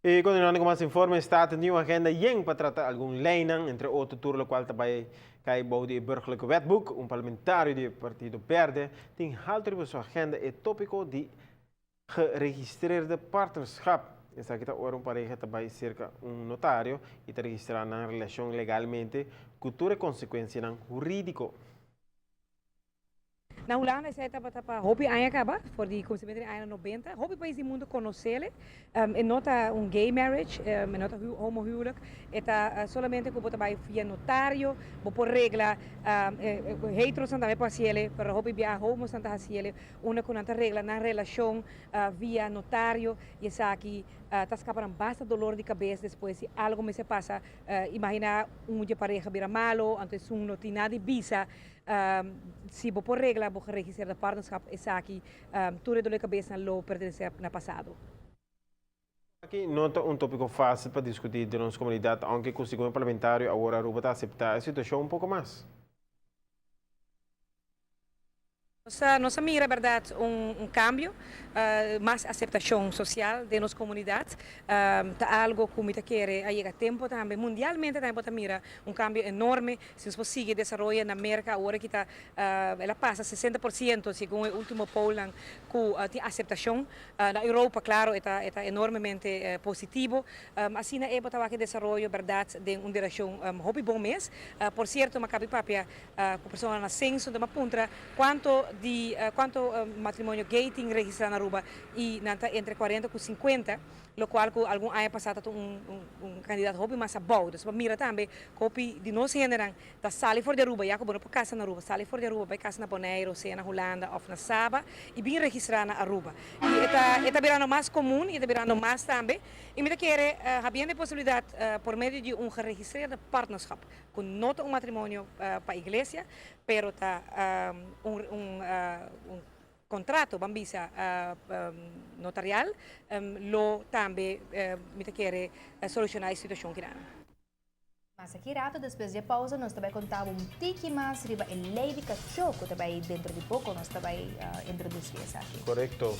Y continuando cu mas informe, Staten tin un agenda yen pa trata algun leynan, entre otro tur locual ta bay cay bou di e Burgerlijke Wetboek. Un parlamentario di e partido Berde tin halto riba su agenda e topico di geregistreerde partnerschap. Esaki ta ora un pareha ta bay cerca un notario y ta registra nan relacion legalmente cu tur e consecuencianan huridico. Na Hulanda esei tabata pa hopi aña kaba, for di kuminsamentu di añanan nobenta. Hopi pais di mundu konosele. E no ta un gay marriage, e no ta homohuwelijk. E ta solamente ku bo ta bai via notario, bo por regla, heterosnan tambe por hasiele, pero hopi bia homosnan ta hasiele, unda ku nan ta regla nan relashon via notario i esaki ta skapa nan basta dolor di kabes despues si algu mester pasa. Imagina un dje pareha bira malo, anto esun no tin nada di bisa. Si bo por regla bo geregistreerde partnerschap esaki tur e dolor cabesnan lo pertenece na pasado. Aki no ta un topico facil pa discuti den nos comunidad, aunke cu segun e parlamentario awor Aruba ta acepta e situacion un poco mas. Nos a mira berdad un cambio, mas aceptacion social den nos comunidad. Ta algo cu mi ta kere a yega tempo tambe, mundialmente tambe bo ta mira un cambio enorme. Si nos por sigui desaroyo na Merca awor aki ta el a pasa 60% segun e ultimo pollnan cu tin aceptacion. Na Europa claro e ta e ta enormemente positivo. Asina e bo ta wak e desaroyo berdad den un direccion hopi bon mes. Por cierto mi a cabi papia cu personanan na censo ta puntra cuanto di cuanto matrimonio gay tin registra na Aruba y nan ta entre 40 cu 50. Locual cu algun aña pasa ta un un cantidad hopi mas abou. Dus bo mira tambe cu hopi di nos hendenan ta sali for di Aruba, ya cu bo no por casa na Aruba, sali for di Aruba bay casa na Boneiru, sea na Hulanda of na Saba y bin registra na Aruba. Y e ta e ta birando mas comun y e ta birando mas tambe. Y mi ta kere habiendo e posibilidad por medio di un geregistreerde partnerschap, cu no ta un matrimonio pa iglesia, pero ta un un un. Contrato, ban bisa, notarial, lo tambe mi ta kere soluciona e situacion kinan. Mas aki rato despues di e pausa nos ta bai conta bo un tiki mas riba e ley di cacho cu ta bai dentro di poco nos ta bai introduci esaki. Correcto.